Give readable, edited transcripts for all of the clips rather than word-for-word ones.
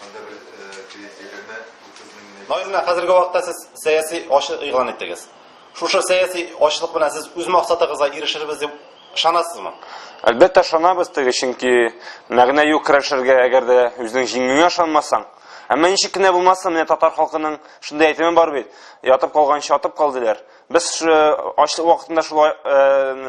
Анда бер 220, 30 мең. Наил, менә хәзерге вакытта сез сәяси ачлык игълан иттегез. Шушы сәяси ачлык белән сез үз максатыгызга ирешербез дип ышанасызмы? Әлбәттә ышанабыз теге, чөнки мәгънә юк көрәшергә, әгәр дә үзеңнең җиңүеңә ышанмасаң. Әмма ничек кенә булмасын, менә татар халкының шундый әйтеме бар бит, ятып калганчы атып кал диләр. Без ачлык вакытында шулай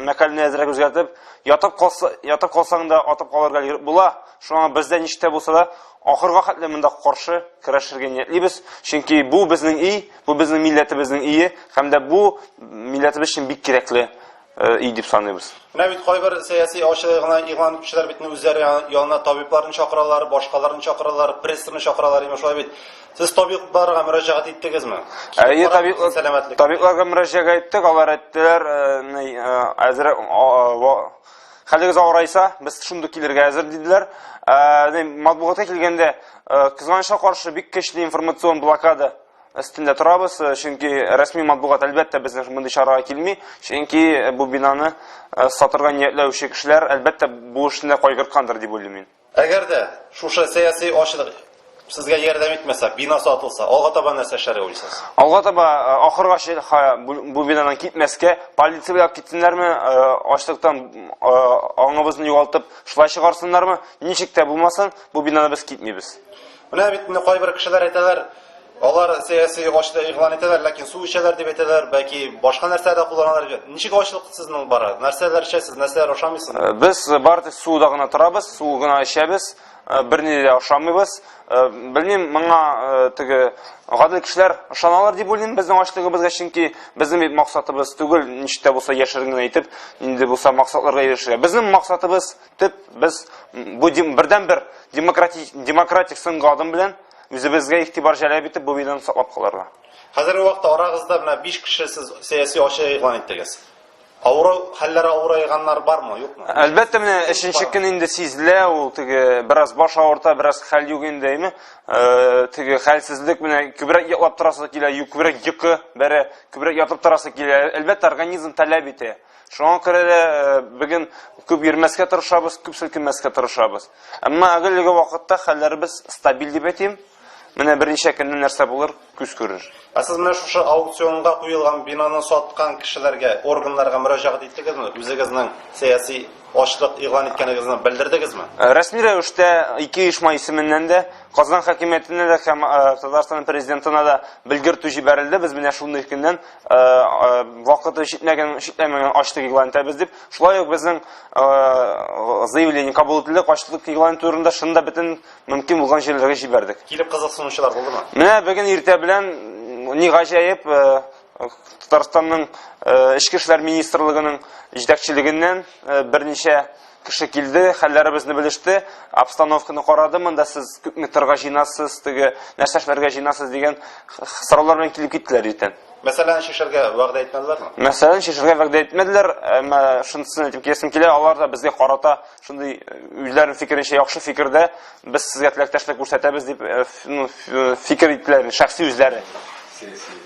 мәкальне әзрәк үзгәртеп, ятып калса, ятып калсаң да атып калырга була. Шуңа без дә ничек тә булса да ахырга хәтле монда каршы көрәшергә ниятлибез. Чөнки бу безнең өй, бу безнең милләтебезнең өе һәм дә бу милләтебез өчен бик кирәкле өй дип саныйбыз. Менә бит кайбер сәяси ачлыгына игълан итүчеләр бит үзләре янына табибларны чакыралар, башкаларны чакыралар, прессаны чакыралар, имеш шулай бит. Сез табибларга мөрәҗәгать иттегезме? Әйе, табибларга мөрәҗәгать иттек, алар әйттеләр, әзер хәлегез авырайса, без шундук килергә әзер диделәр. Матбугатка килгәндә, кызганычка каршы бик көчле информацион блокада өстендә торабыз, чөнки рәсми матбугат әлбәттә безнең мондый чарага килми, чөнки бу бинаны сатырга ниятләүче кешеләр әлбәттә бу эшне кайгырткандыр дип уйлыйм мин. Әгәр дә шушы сәяси ачлык сезгә ярдәм итмәсә, бина сатылса, алга таба нәрсә эшләргә уйлыйсыз? Алга таба ахыргача бу бинадан китмәскә, полиция белән китсеннәрме, ачлыктан аңыбызны югалтып, шулай чыгарсыннармы, ничек тә булмасын, бу бинаны без китмибез. Менә бит инде кайбер кешеләр әйтәләр, алар сәяси ачлык игълан итәләр, ләкин су эчәләр дип әйтәләр, бәлки башка нәрсә дә кулланалар. Ничек ачлык сезнең бара? Нәрсәләр эчәсез, нәрсәләр ашамыйсыз? Без бары тик суда гына торабыз, су гына эчәбез, берни дә ашамыйбыз. Белмим, моңа теге гадел кешеләр ышаналар дип уйлыйм безнең ачлыгыбызга, чөнки безнең бит максатыбыз түгел, ничек тә булса яшерен генә итеп, нинди булса максатларга ирешергә. Безнең максатыбыз төп, без бу бердәнбер демократик, демократик соңгы адым белән үзебезгә игътибар җәлеп итеп бу бинаны саклап калырга. Хәзерге вакытта арагызда менә 5 кеше сез сәяси ачык игълан иттегез. Авыру хәлләре авырайганнар бармы, юкмы? Әлбәттә, менә өченче көн инде сизелә, ул теге бераз баш авырта, бераз хәл юк инде, әйме? Теге хәлсезлек менә күбрәк йоклап торасы килә, күбрәк йокы бәрә, күбрәк ятып торасы килә. Әлбәттә, организм таләп итә. Шуңа күрә дә бүген күп йөрмәскә тырышабыз, күп селкенмәскә тырышабыз. Әмма әлеге вакытта хәлләребез стабиль дип әйтим. Менә берничә көннән нәрсә булыр, күз күрер. Ә сез менә шушы аукционга куелган бинаны саткан кешеләргә, органнарга мөрәҗәгать иттегезме? Үзегезнең сәяси ачлык игълан иткәнегезне белдердегезме? Рәсми рәвештә ике оешма исеменнән дә, Казан хакимиятенә дә һәм Татарстан президентына да белгертү җибәрелде. Без менә шундый көннән вакыты җитмәгән, чикләнмәгән ачлык игълан итәбез дип. Шулай ук безнең заявление кабул ителде, ачлык игълан итү турында, шуны да бөтен мөмкин булган җирләргә җибәрдек. Килеп кызыксынучылар булдымы? Менә бүген иртә белән ни гаҗәеп, Татарстанның Эчке эшләр министрлыгының җитәкчелегеннән берничә кеше килде, хәлләребезне белеште, обстановканы карады, монда сез күпме торга җыенасыз, теге нәрсә эшләргә җыенасыз дигән сораулар белән килеп киттеләр иртән. Мәсьәләне чишәргә вәгъдә итмәделәрме? Мәсьәләне чишәргә вәгъдә итмәделәр, әмма шунысын әйтеп киләсем килә, алар да безгә карата шундый үзләренең фикеренчә яхшы фикердә, без сезгә теләктәшлек күрсәтәбез дип, ну, фикер иттеләр, шәхси үзләре. Сәяси.